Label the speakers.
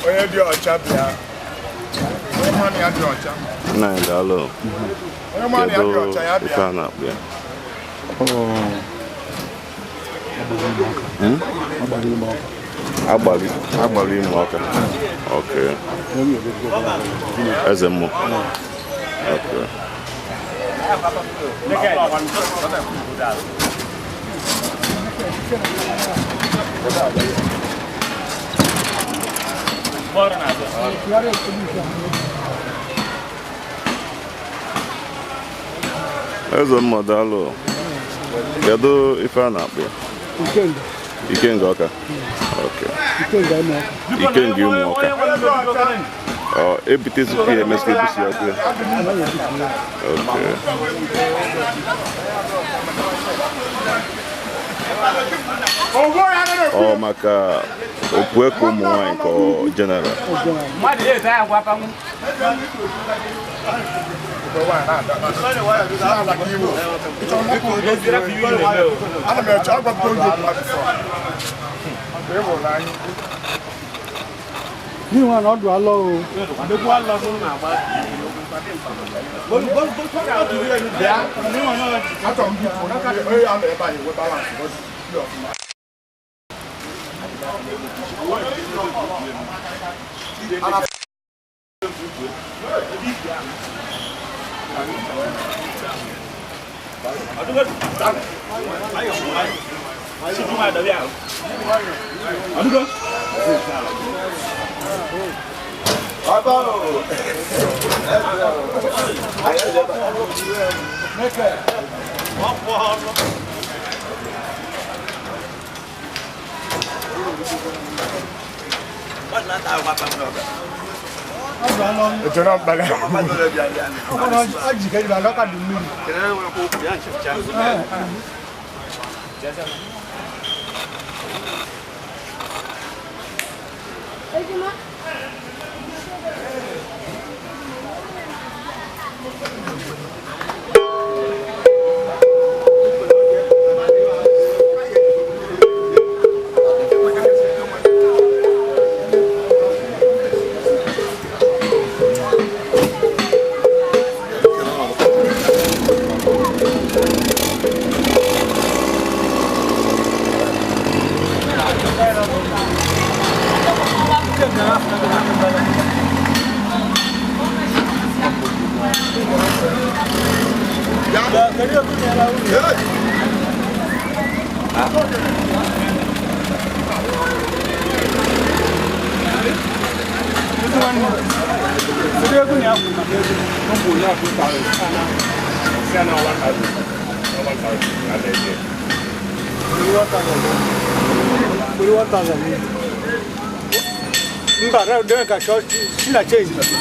Speaker 1: Onye dị ọcha bịa. Onye mmanụ ya dị ọcha.
Speaker 2: Nna anyị, daalụ.
Speaker 1: Onye mmanụ ya
Speaker 2: Kedu
Speaker 1: dị ọcha ya
Speaker 2: ife
Speaker 1: bịa.
Speaker 2: a na-akpụ ya? Agbali, agbali ime ọka. Okay. Eze mmụọ. Okay. Eze mmụọ, daalụ. Kedu ife a na-akpụ ya?
Speaker 3: Ikenga.
Speaker 2: Ikenga ọka. Okay.
Speaker 3: Ikenga ime ọka.
Speaker 2: Ikenga ime ọka. Ọ ebitezikwa ya, emesịa ebusi ya ọkụ ya. Okay. Ọ maka opueke ụmụ nwaanyị ka ọ general?
Speaker 4: Mmadụ na-ete agwa panwụ.
Speaker 1: Ana m eche agwapụta oge okwu before. Mgbe ị hụrụ anyị.
Speaker 3: N'ihi na ọdụ alọ o.
Speaker 1: Bịa. Achọrọ m gị pụọ. Onye a nọ ebe a enwe balance. Dị ọfụma. Echere mkpali.
Speaker 3: Ọ jikere ibe alọ ka dị mmiri. Mba, na ka chọọ si na change.